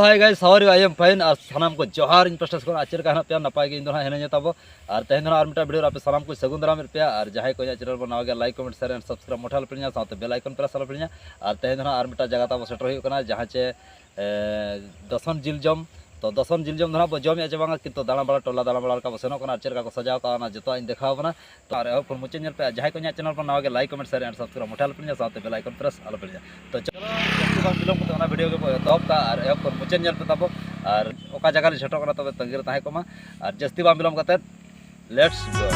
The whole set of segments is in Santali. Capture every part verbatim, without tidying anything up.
Hi guys, how are you? I am fine. ᱟᱨ ᱥᱟᱱᱟᱢ ᱠᱚ ᱡᱚᱦᱟᱨ ᱤᱧ ᱯᱟᱥᱴᱟ ᱥᱮᱫ ᱠᱷᱚᱱ᱾ ᱟᱨ ᱪᱮᱫ ᱞᱮᱠᱟ ᱦᱮᱱᱟᱜ ᱯᱮᱭᱟ? ᱱᱟᱯᱟᱭ ᱜᱮ ᱤᱧ ᱫᱚ ᱦᱟᱸᱜ ᱦᱤᱱᱟᱹᱧᱟ ᱛᱟᱵᱚ᱾ ᱟᱨ ᱛᱮᱦᱮᱧ ᱫᱚ ᱦᱟᱸᱜ ᱟᱨ ᱢᱤᱫᱴᱟᱝ video ᱨᱮ ᱟᱯᱮ ᱥᱟᱱᱟᱢ ᱠᱚ ᱥᱟᱹᱜᱩᱱ ᱫᱟᱨᱟᱢᱮᱫ ᱯᱮᱭᱟ᱾ ᱟᱨ ᱡᱟᱦᱟᱸᱭ ᱠᱚ ᱤᱧᱟᱹᱜ channel ᱵᱚᱱ ᱱᱟᱣᱟ ᱜᱮᱭᱟ, like, comment, share and subscribe ᱢᱚᱴᱷᱟ ᱟᱞᱚᱯᱮ ᱦᱤᱲᱤᱧᱟ, ᱥᱟᱶᱛᱮ bell icon press ᱟᱞᱚᱯᱮ ᱦᱤᱲᱤᱧᱟ᱾ ᱟᱨ ᱛᱮᱦᱮᱧ ᱫᱚ ᱦᱟᱸᱜ ᱟᱨ ᱢᱤᱫᱴᱟᱝ ᱡᱟᱭᱜᱟ ᱛᱟᱵᱚ ᱥᱮᱴᱮᱨ ᱦᱩᱭᱩᱜ ᱠᱟᱱᱟ, ᱡᱟᱦᱟᱸ ᱪᱮ ᱮ, ᱫᱚᱥᱚᱱ ᱡᱤᱞ ᱡᱚᱢ᱾ ᱛᱚ ᱫᱚᱥᱚᱱ ᱡᱤᱞ ᱡᱚᱢ ᱫᱚ ᱱᱟᱦᱟᱜ ᱵᱚ ᱡᱚᱢᱮᱫᱼᱟ ᱪᱮ ᱵᱟᱝᱟ, ᱠᱤᱱᱛᱩ ᱫᱟᱬᱟ ᱵᱟᱲᱟ, ᱴᱚᱞᱟ ᱫᱟᱬᱟ ᱵᱟᱲᱟ ᱞᱮᱠᱟ ᱵᱚ ᱥᱮᱱᱚᱜ ᱠᱟᱱᱟ᱾ ᱟᱨ ᱪᱮᱫ ᱞᱮᱠᱟ ᱠᱚ ᱥᱟᱡᱟᱣ ᱠᱟᱜᱼᱟ, ᱚᱱᱟ ᱡᱚᱛᱚᱣᱟᱜ ᱤᱧ ᱫᱮᱠᱷᱟᱣ ᱟᱵᱚᱱᱟ᱾ ᱛᱚ ᱟᱨ ᱮᱦᱚᱵ ᱠᱷᱚᱱ ᱢᱩᱪᱟᱹᱫ ᱧᱮᱞ ᱯᱮ᱾ ᱟᱨ ᱡᱟᱦᱟᱸᱭ ᱠᱚ ᱤᱧᱟᱹᱜ channel ᱵᱚᱱ ᱱᱟᱣᱟ ᱜᱮ, like, comment, share and subscribe ᱢᱚᱴᱷᱟ ᱟᱞᱚᱯᱮ ᱦᱤᱲᱤᱧᱟ, ᱥᱟᱶᱛᱮ bell icon press ᱟᱞᱚᱯᱮ ᱦᱤᱲᱤᱧᱟ᱾ ᱛᱚ ᱪᱚᱞᱚ, ᱡᱟᱹᱥᱛᱤ ᱵᱟᱝ ᱵᱤᱞᱚᱢ ᱠᱟᱛᱮ ᱚᱱᱟ video ᱜᱮᱵᱚ ᱮᱛᱚᱦᱚᱵ ᱠᱟᱜᱼᱟ᱾ ᱟᱨ ᱮᱦᱚᱵ ᱠᱷᱚᱱ ᱢᱩᱪᱟᱹᱫ ᱧᱮᱞ ᱯᱮ ᱛᱟᱵᱚ᱾ ᱟᱨ ᱚᱠᱟ ᱡᱟᱭᱜᱟ ᱞᱤᱧ ᱥᱮᱴᱮᱨᱚᱜ ᱠᱟᱱᱟ, ᱛᱚᱵᱮ ᱛᱟᱺᱜᱤ ᱨᱮ ᱛᱟᱦᱮᱸ ᱠᱚᱜ ᱢᱟ᱾ ᱟᱨ ᱡᱟᱹᱥᱛᱤ ᱵᱟᱝ ᱵᱤᱞᱚᱢ ᱠᱟᱛᱮ, let's go᱾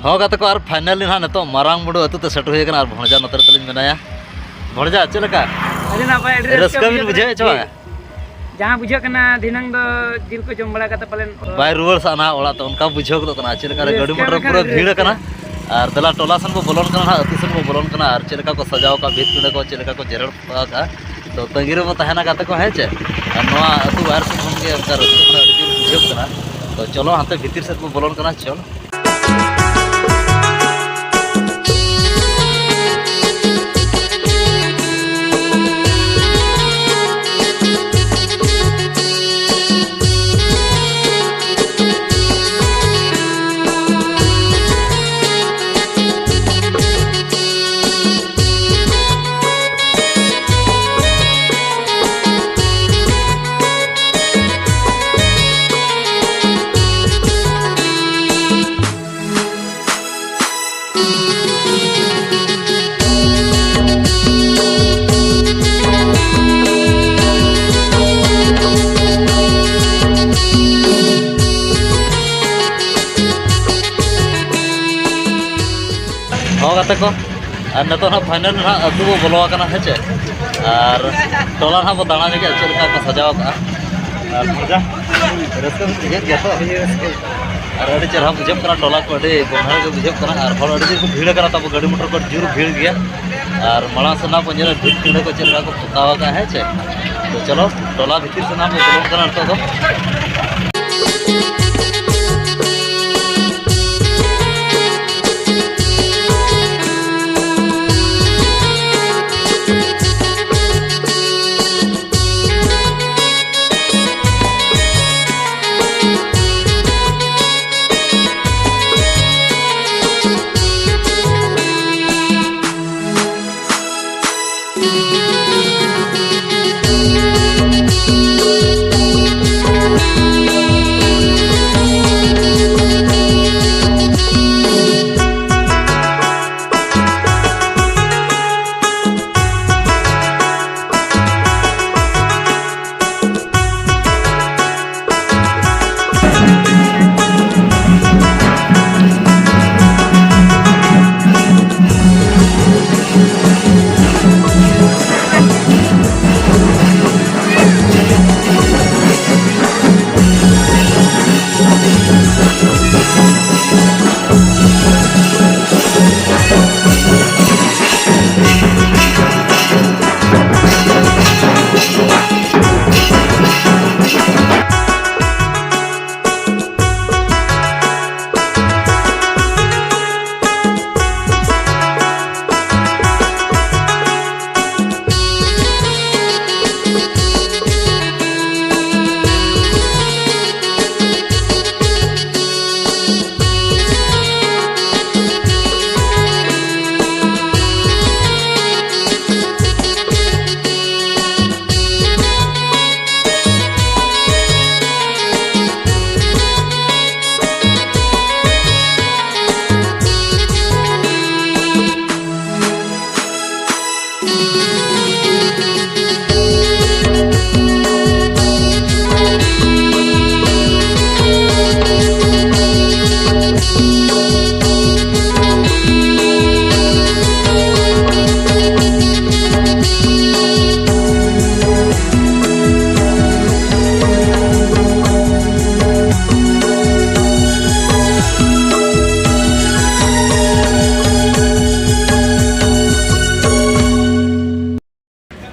ᱦᱚᱸ ᱜᱟᱛᱮ ᱠᱚ, ᱟᱨ finally ᱱᱟᱦᱟᱜ ᱱᱤᱛᱚᱜ ᱢᱟᱨᱟᱝ ᱢᱩᱰᱩ ᱟᱹᱛᱩ ᱛᱮ ᱥᱮᱴᱮᱨ ᱦᱩᱭ ᱟᱠᱟᱱᱟ᱾ ᱟᱨ ᱵᱷᱚᱲᱡᱟ ᱱᱚᱛᱮ ᱨᱮ ᱛᱟᱹᱞᱤᱧ ᱢᱮᱱᱟᱭᱟ᱾ ᱵᱷᱚᱲᱡᱟ, ᱪᱮᱫ ᱞᱮᱠᱟ? ᱟᱹᱰᱤ ᱱᱟᱯᱟᱭ, ᱟᱹᱰᱤ ᱨᱟᱹᱥᱠᱟᱹ ᱨᱟᱹᱥᱠᱟᱹ ᱵᱤᱱ ᱵᱩᱡᱷᱟᱹᱣ ᱵᱩᱡᱷᱟᱹᱣᱮᱫ ᱪᱮ ᱠᱟᱱᱟ᱾ ᱵᱟᱝᱟ? ᱡᱟᱦᱟᱸ ᱵᱩᱡᱷᱟᱹᱜ ᱠᱟᱱᱟ, ᱫᱷᱤᱱᱟᱹᱝ ᱫᱚ ᱡᱤᱞ ᱠᱚ ᱡᱚᱢ ᱵᱟᱲᱟ ᱠᱟᱛᱮ ᱯᱟᱞᱮᱱ ᱵᱟᱭ ᱨᱩᱣᱟᱹᱲ ᱥᱟᱜ ᱱᱟᱦᱟᱜ ᱚᱲᱟᱜ ᱛᱮ, ᱚᱱᱠᱟ ᱵᱩᱡᱷᱟᱹᱣ ᱜᱚᱫᱚᱜ ᱠᱟᱱᱟ᱾ ᱪᱮᱫ ᱞᱮᱠᱟ ᱨᱮ ᱨᱟᱹᱥᱠᱟᱹ ᱜᱟᱹᱰᱤ ᱢᱚᱴᱚᱨ ᱞᱮᱠᱷᱟᱱ ᱯᱩᱨᱟᱹ ᱟᱹᱰᱤ ᱵᱷᱤᱲ ᱨᱟᱹᱥᱠᱟᱹ᱾ ᱟᱠᱟᱱᱟ᱾ ᱟᱨ ᱫᱮᱞᱟ, ᱴᱚᱞᱟ ᱥᱮᱱ ᱵᱚ ᱵᱚᱞᱚᱱ ᱠᱟᱱᱟ ᱱᱟᱦᱟᱜ, ᱟᱹᱛᱩ ᱥᱮᱱ ᱵᱚ ᱵᱚᱞᱚᱱ ᱠᱟᱱᱟ᱾ ᱟᱨ ᱪᱮᱫ ᱞᱮᱠᱟ ᱠᱚ ᱥᱟᱡᱟᱣ ᱟᱠᱟᱫ, ᱵᱷᱤᱛ ᱯᱤᱸᱰᱟᱹ ᱠᱚ ᱪᱮᱫ ᱞᱮᱠᱟ ᱠᱚ ᱡᱮᱨᱮᱲ ᱯᱚᱛᱟᱣ ᱟᱠᱟᱫᱼᱟ᱾ ᱛᱚ ᱛᱟᱺᱜᱤ ᱨᱮᱵᱚ ᱛᱟᱦᱮᱱᱟ ᱜᱟᱛᱮ ᱠᱚ, ᱦᱮᱸ ᱪᱮ? ᱟᱨ ᱱᱚᱣᱟ ᱟᱹᱛᱩ ᱵᱟᱦᱮᱨ ᱥᱮᱫ ᱠᱷᱚᱱ ᱜᱮ ᱚᱱᱠᱟ ᱨᱟᱹᱥᱠᱟᱹ ᱠᱷᱚᱱᱟᱜ ᱟᱹᱰᱤ ᱡᱳᱨ ᱵᱩᱡᱷᱟᱹᱜ ᱠᱟᱱᱟ᱾ ᱛᱚ ᱪᱚᱞᱚ ᱦᱟᱱᱛᱮ ᱵᱷᱤᱛᱤᱨ ᱥᱮᱫ ᱵᱚ ᱵᱚᱞᱚᱱ ᱠᱟᱱᱟ, ᱪᱚᱞ᱾ ᱦᱚᱸ ᱜᱟᱛᱮ ᱠᱚ, ᱟᱨ ᱱᱤᱛᱚᱜ ᱱᱟᱦᱟᱜ final ᱱᱟᱦᱟᱜ ᱟᱹᱛᱩ ᱵᱚ ᱵᱚᱞᱚ ᱟᱠᱟᱱᱟ, ᱦᱮᱸ ᱪᱮ? ᱟᱨ ᱴᱚᱞᱟ ᱱᱟᱦᱟᱜ ᱵᱚ ᱫᱟᱬᱟ ᱧᱚᱜᱮᱫᱼᱟ, ᱪᱮᱫ ᱞᱮᱠᱟ ᱠᱚ ᱥᱟᱡᱟᱣ ᱟᱠᱟᱫᱼᱟ᱾ ᱟᱨ ᱢᱚᱡᱟ, ᱨᱟᱹᱥᱠᱟᱹ ᱵᱤᱱ ᱵᱩᱡᱷᱟᱹᱣᱮᱫ ᱜᱮᱭᱟ ᱛᱚ? ᱟᱹᱰᱤ ᱨᱟᱹᱥᱠᱟᱹ᱾ ᱟᱨ ᱟᱹᱰᱤ ᱪᱮᱦᱨᱟ ᱵᱩᱡᱷᱟᱹᱜ ᱠᱟᱱᱟ, ᱴᱚᱞᱟ ᱠᱚ ᱟᱹᱰᱤ ᱜᱚᱢᱦᱮᱲ ᱜᱮ ᱵᱩᱡᱷᱟᱹᱜ ᱠᱟᱱᱟ᱾ ᱟᱨ ᱦᱚᱲ ᱟᱹᱰᱤ ᱡᱳᱨ ᱠᱚ ᱵᱷᱤᱲ ᱟᱠᱟᱱᱟ, ᱛᱟᱵᱚ ᱜᱟᱹᱰᱤ ᱢᱚᱴᱚᱨ ᱠᱚ ᱡᱳᱨ ᱵᱷᱤᱲ ᱜᱮᱭᱟ᱾ ᱟᱨ ᱢᱟᱲᱟᱝ ᱥᱮᱱᱟᱜ ᱵᱚ ᱧᱮᱞᱟ ᱵᱷᱤᱛ ᱯᱤᱸᱰᱟᱹ ᱠᱚ ᱪᱮᱫ ᱞᱮᱠᱟ ᱠᱚ ᱯᱚᱛᱟᱣ ᱟᱠᱟᱫᱼᱟ, ᱦᱮᱸ ᱪᱮ? ᱛᱚ ᱪᱚᱞᱚ, ᱴᱚᱞᱟ ᱵᱷᱤᱛᱤᱨ ᱥᱮᱱᱟᱜ ᱵᱚ ᱵᱚᱞᱚᱱ ᱠᱟᱱᱟ ᱱᱤᱛᱚᱜ ᱫᱚ᱾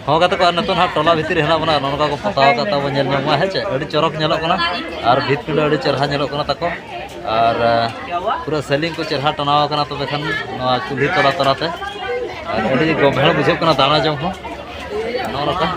ᱦᱚᱸ ᱜᱟᱛᱮ ᱠᱚ, ᱟᱨ ᱱᱤᱛᱚᱜ ᱱᱟᱦᱟᱜ ᱴᱚᱞᱟ ᱵᱷᱤᱛᱤᱨ ᱨᱮ ᱦᱮᱱᱟᱜ ᱵᱚᱱᱟ᱾ ᱱᱚᱜᱼᱚ ᱱᱚᱝᱠᱟ ᱠᱚ ᱯᱚᱛᱟᱣ ᱟᱠᱟᱫ ᱛᱟᱵᱚᱱ, ᱧᱮᱞ ᱧᱚᱜ ᱢᱟ, ᱦᱮᱸ ᱪᱮ? ᱟᱹᱰᱤ ᱪᱚᱨᱚᱠ ᱧᱮᱞᱚᱜ ᱠᱟᱱᱟ ᱟᱨ ᱵᱷᱤᱛ ᱯᱤᱸᱰᱟᱹ ᱟᱹᱰᱤ ᱪᱮᱨᱦᱟ ᱧᱮᱞᱚᱜ ᱠᱟᱱᱟ ᱛᱟᱠᱚ᱾ ᱟᱨ, ᱟᱸ, ᱯᱩᱨᱟᱹ ceiling ᱠᱚ ᱪᱮᱨᱦᱟ ᱴᱟᱱᱟᱣ ᱟᱠᱟᱱᱟ, ᱛᱚᱵᱮ ᱠᱷᱟᱱ ᱱᱚᱣᱟ ᱠᱩᱞᱦᱤ ᱛᱟᱞᱟ ᱛᱟᱞᱟᱛᱮ ᱟᱨ ᱟᱹᱰᱤ ᱜᱚᱢᱦᱮᱲ ᱵᱩᱡᱷᱟᱹᱜ ᱠᱟᱱᱟ ᱫᱟᱬᱟ ᱡᱚᱝ ᱦᱚᱸ᱾ ᱱᱚᱜᱼᱚ ᱱᱚᱝᱠᱟ᱾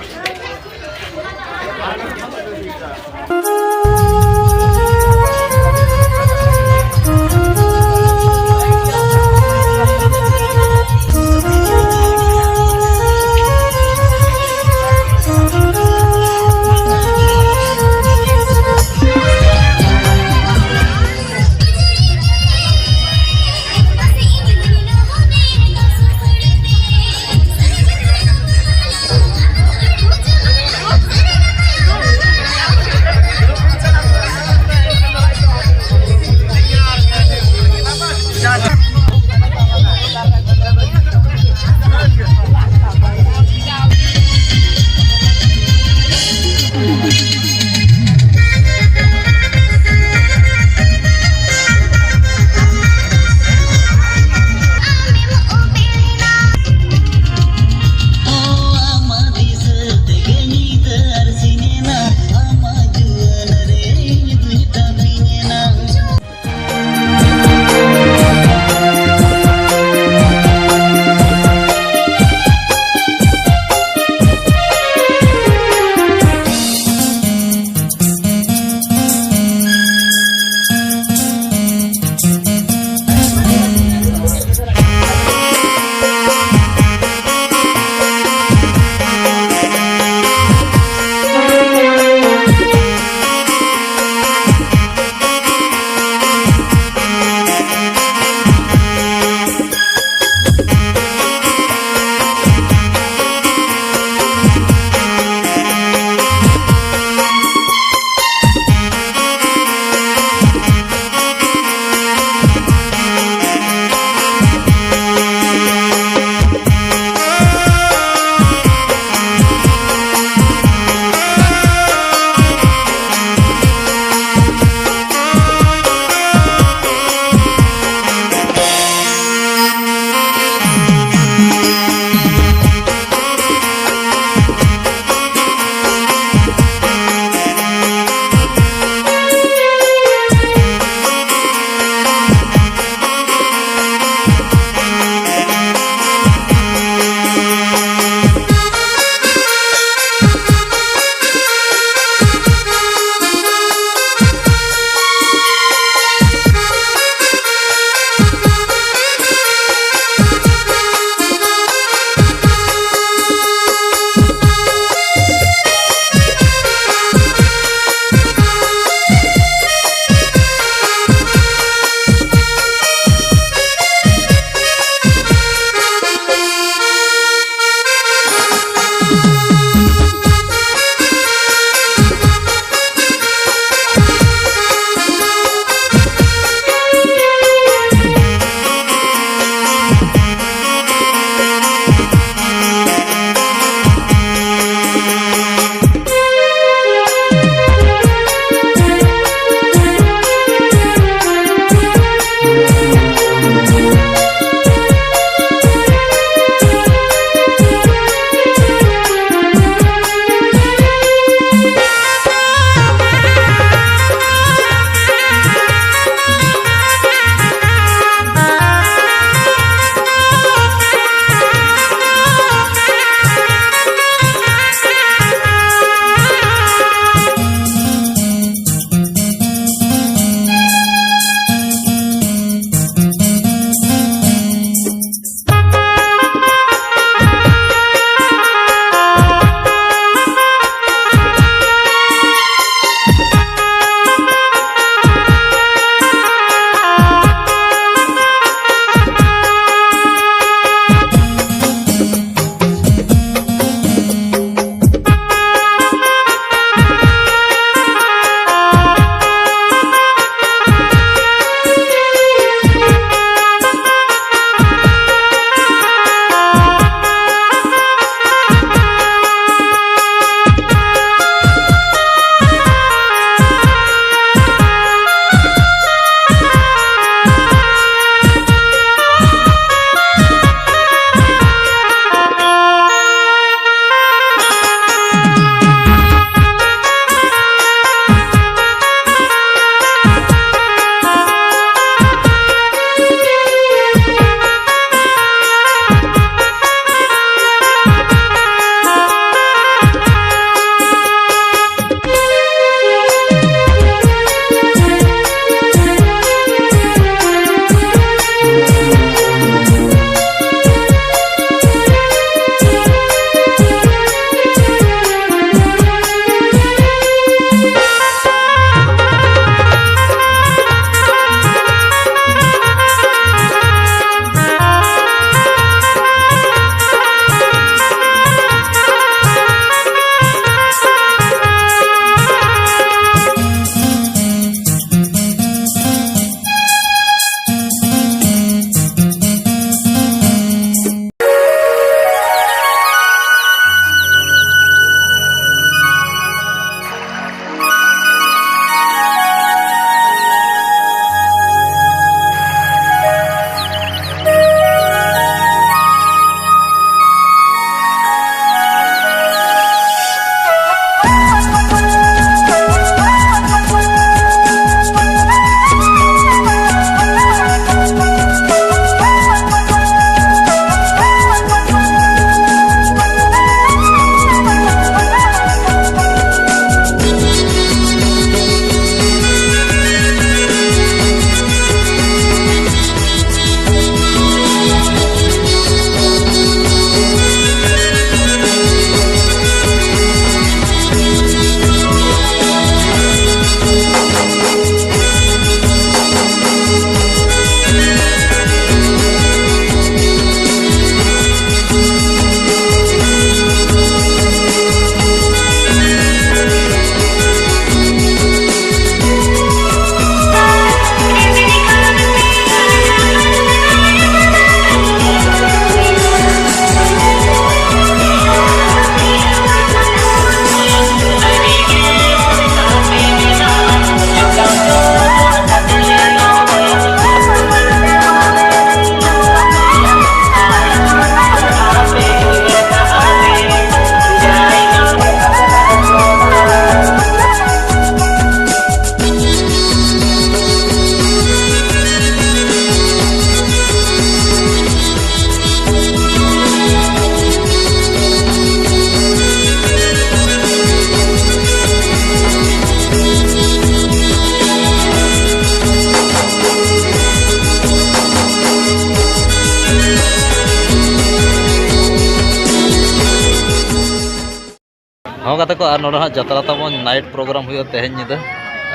ᱦᱚᱸ ᱜᱟᱛᱮ ᱠᱚ, ᱟᱨ ᱱᱚᱰᱮ ᱦᱟᱸᱜ ᱡᱟᱛᱨᱟ ᱛᱟᱵᱚᱱ, ᱱᱟᱭᱤᱴ ᱯᱨᱳᱜᱨᱟᱢ ᱦᱩᱭᱩᱜᱼᱟ ᱛᱮᱦᱮᱧ ᱧᱤᱫᱟᱹ᱾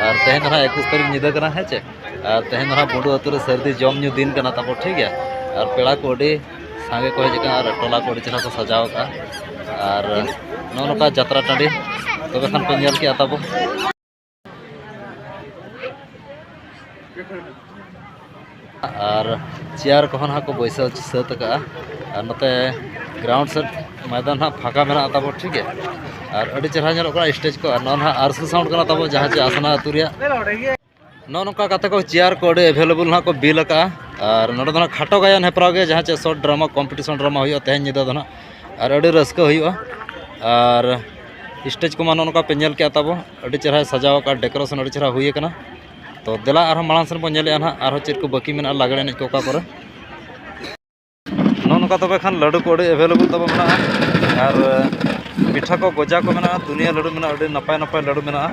ᱟᱨ ᱛᱮᱦᱮᱧ ᱫᱚ ᱦᱟᱸᱜ ᱮᱠᱩᱥ ᱛᱟᱹᱨᱤᱠᱷ ᱧᱤᱫᱟᱹ ᱠᱟᱱᱟ, ᱦᱮᱸ ᱪᱮ? ᱟᱨ ᱛᱮᱦᱮᱧ ᱫᱚ ᱦᱟᱸᱜ ᱵᱩᱰᱩ ᱟᱹᱛᱩ ᱨᱮ ᱥᱟᱹᱨᱫᱤ ᱡᱚᱢ ᱧᱩ ᱫᱤᱱ ᱠᱟᱱᱟ ᱛᱟᱵᱚ, ᱴᱷᱤᱠ ᱜᱮᱭᱟ? ᱟᱨ ᱯᱮᱲᱟ ᱠᱚ ᱟᱹᱰᱤ ᱥᱟᱸᱜᱮ ᱠᱚ ᱦᱮᱡ ᱟᱠᱟᱱᱟ ᱟᱨ ᱴᱚᱞᱟ ᱠᱚ ᱟᱹᱰᱤ ᱪᱮᱦᱨᱟ ᱠᱚ ᱥᱟᱡᱟᱣ ᱟᱠᱟᱫᱼᱟ᱾ ᱟᱨ ᱱᱚᱜᱼᱚ ᱱᱚᱝᱠᱟ ᱡᱟᱛᱨᱟ ᱴᱟᱺᱰᱤ ᱛᱚᱵᱮ ᱠᱷᱟᱱ ᱯᱮ ᱧᱮᱞ ᱠᱮᱜᱼᱟ ᱛᱟᱵᱚ᱾ ᱟᱨ ᱪᱮᱭᱟᱨ ᱠᱚᱦᱚᱸ ᱱᱟᱦᱟᱜ ᱠᱚ ᱵᱟᱹᱭᱥᱟᱹᱣ ᱥᱟᱹᱛ ᱟᱠᱟᱜᱼᱟ᱾ ᱟᱨ ᱱᱚᱛᱮ ᱜᱨᱟᱣᱩᱱᱰ ᱥᱮᱫ ᱢᱚᱭᱫᱟᱱ ᱱᱟᱦᱟᱜ ᱯᱷᱟᱸᱠᱟ ᱢᱮᱱᱟᱜᱼᱟ ᱛᱟᱵᱚ, ᱴᱷᱤᱠ ᱜᱮᱭᱟ᱾ ᱟᱨ ᱟᱹᱰᱤ ᱪᱮᱦᱨᱟ ᱧᱮᱞᱚᱜ ᱠᱟᱱᱟ ᱥᱴᱮᱡᱽ ᱠᱚ᱾ ᱟᱨ ᱱᱚᱣᱟ ᱱᱟᱦᱟᱜ ᱟᱨᱥᱤ ᱥᱟᱣᱩᱱᱰ ᱠᱟᱱᱟ ᱛᱟᱵᱚ, ᱡᱟᱦᱟᱸ ᱪᱮ ᱟᱥᱱᱟ ᱟᱹᱛᱩ ᱨᱮᱭᱟᱜ᱾ ᱱᱚᱜᱼᱚ ᱱᱚᱝᱠᱟ ᱠᱟᱛᱮ ᱠᱚ ᱪᱮᱭᱟᱨ ᱠᱚ ᱟᱹᱰᱤ ᱮᱵᱮᱞᱮᱵᱚᱞ ᱱᱟᱦᱟᱜ ᱠᱚ ᱵᱤᱞ ᱟᱠᱟᱜᱼᱟ᱾ ᱟᱨ ᱱᱚᱰᱮ ᱫᱚ ᱱᱟᱦᱟᱜ ᱠᱷᱟᱴᱚ ᱜᱟᱭᱟᱱ ᱦᱮᱯᱨᱟᱣ ᱜᱮ, ᱡᱟᱦᱟᱸ ᱪᱮ ᱥᱚᱨᱴ ᱰᱨᱟᱢᱟ, ᱠᱚᱢᱯᱤᱴᱤᱥᱚᱱ ᱰᱨᱟᱢᱟ ᱦᱩᱭᱩᱜᱼᱟ ᱛᱮᱦᱮᱧ ᱧᱤᱫᱟᱹ ᱫᱚ ᱱᱟᱦᱟᱜ᱾ ᱟᱨ ᱟᱹᱰᱤ ᱨᱟᱹᱥᱠᱟᱹ ᱦᱩᱭᱩᱜᱼᱟ᱾ ᱟᱨ ᱥᱴᱮᱡᱽ ᱠᱚᱢᱟ ᱱᱚᱜᱼᱚ ᱱᱚᱝᱠᱟ ᱯᱮ ᱧᱮᱞ ᱠᱮᱜᱼᱟ ᱛᱟᱵᱚ, ᱟᱹᱰᱤ ᱪᱮᱦᱨᱟᱭ ᱥᱟᱡᱟᱣ ᱟᱠᱟᱫᱼᱟ, ᱰᱮᱠᱳᱨᱮᱥᱚᱱ ᱟᱹᱰᱤ ᱪᱮᱦᱨᱟ ᱦᱩᱭ ᱟᱠᱟᱱᱟ᱾ ᱛᱚ ᱫᱮᱞᱟ ᱟᱨᱦᱚᱸ ᱢᱟᱲᱟᱝ ᱥᱮᱱ ᱵᱚᱱ ᱧᱮᱞᱮᱜᱼᱟ ᱱᱟᱦᱟᱜ, ᱟᱨᱦᱚᱸ ᱪᱮᱫ ᱠᱚ ᱵᱟᱹᱠᱤ ᱢᱮᱱᱟᱜᱼᱟ ᱞᱟᱜᱽᱲᱮ ᱮᱱᱮᱡ ᱠᱚ ᱚᱠᱟ ᱠᱚᱨᱮ᱾ ᱱᱚᱜᱼᱚ ᱱᱚᱝᱠᱟ ᱛᱚᱵᱮ ᱠᱷᱟᱱ ᱞᱟᱹᱰᱩ ᱠᱚ ᱟᱹᱰᱤ ᱮᱵᱮᱞᱮᱵᱚᱞ ᱛᱟᱵᱚ ᱢᱮᱱᱟᱜᱼᱟ, ᱟᱨ ᱯᱤᱴᱷᱟᱹ ᱠᱚ ᱜᱚᱡᱟ ᱠᱚ ᱢᱮᱱᱟᱜᱼᱟ, ᱫᱩᱱᱤᱭᱟᱹ ᱞᱟᱹᱰᱩ ᱢᱮᱱᱟᱜᱼᱟ, ᱟᱹᱰᱤ ᱱᱟᱯᱟᱭ ᱱᱟᱯᱟᱭ ᱞᱟᱹᱰᱩ ᱢᱮᱱᱟᱜᱼᱟ᱾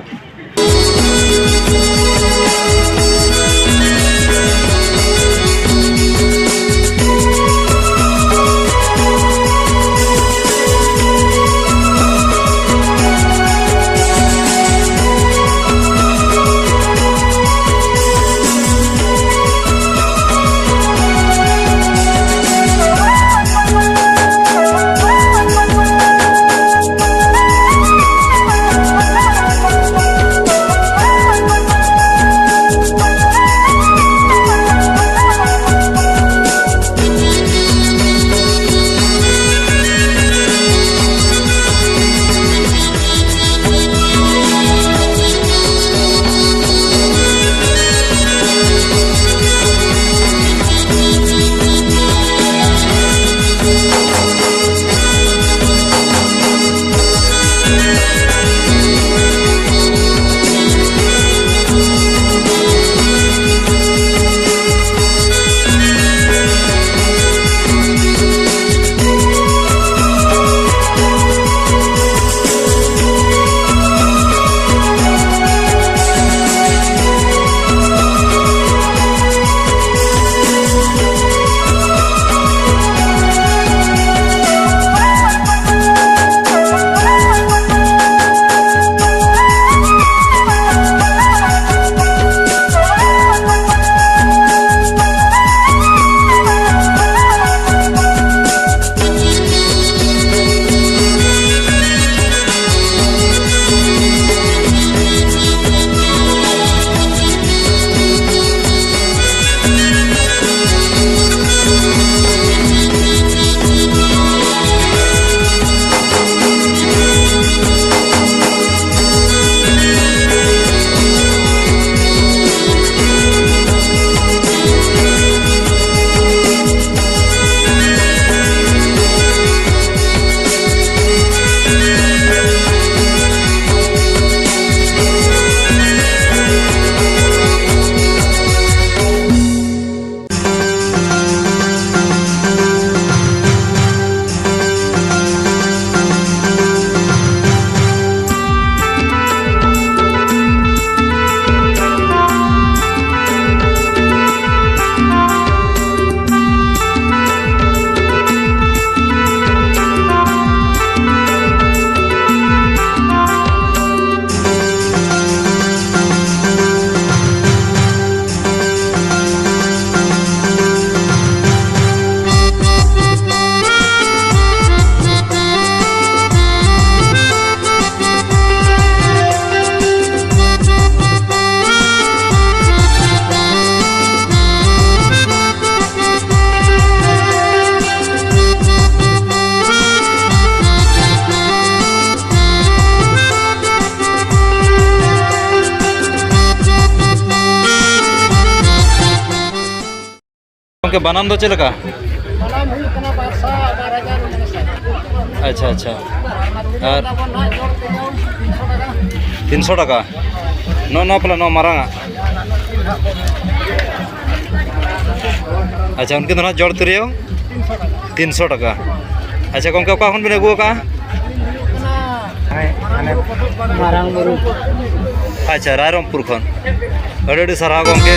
ᱜᱚᱢᱠᱮ, ᱵᱟᱱᱟᱢ ᱫᱚ ᱪᱮᱫ ᱞᱮᱠᱟ? ᱟᱪᱪᱷᱟ, ᱟᱪᱪᱷᱟ᱾ ᱟᱨ ᱛᱤᱱᱥᱚ ᱴᱟᱠᱟ᱾ ᱱᱚᱜᱼᱚ ᱱᱚᱣᱟ ᱯᱟᱞᱮ, ᱱᱚᱣᱟ ᱢᱟᱨᱟᱝ ᱟᱜ᱾ ᱟᱪᱪᱷᱟ, ᱩᱱᱠᱤᱱ ᱫᱚ ᱱᱟᱦᱟᱜ ᱡᱚᱲ ᱛᱤᱨᱭᱳ ᱛᱤᱱᱥᱚ ᱴᱟᱠᱟ᱾ ᱟᱪᱪᱷᱟ ᱜᱚᱢᱠᱮ, ᱚᱠᱟ ᱠᱷᱚᱱ ᱵᱤᱱ ᱟᱹᱜᱩ ᱟᱠᱟᱫᱼᱟ? ᱢᱟᱨᱟᱝ ᱵᱩᱨᱩ᱾ ᱟᱪᱪᱷᱟ, ᱨᱟᱭᱨᱚᱝᱯᱩᱨ ᱠᱷᱚᱱ᱾ ᱟᱹᱰᱤ ᱟᱹᱰᱤ ᱥᱟᱨᱦᱟᱣ ᱜᱚᱢᱠᱮ᱾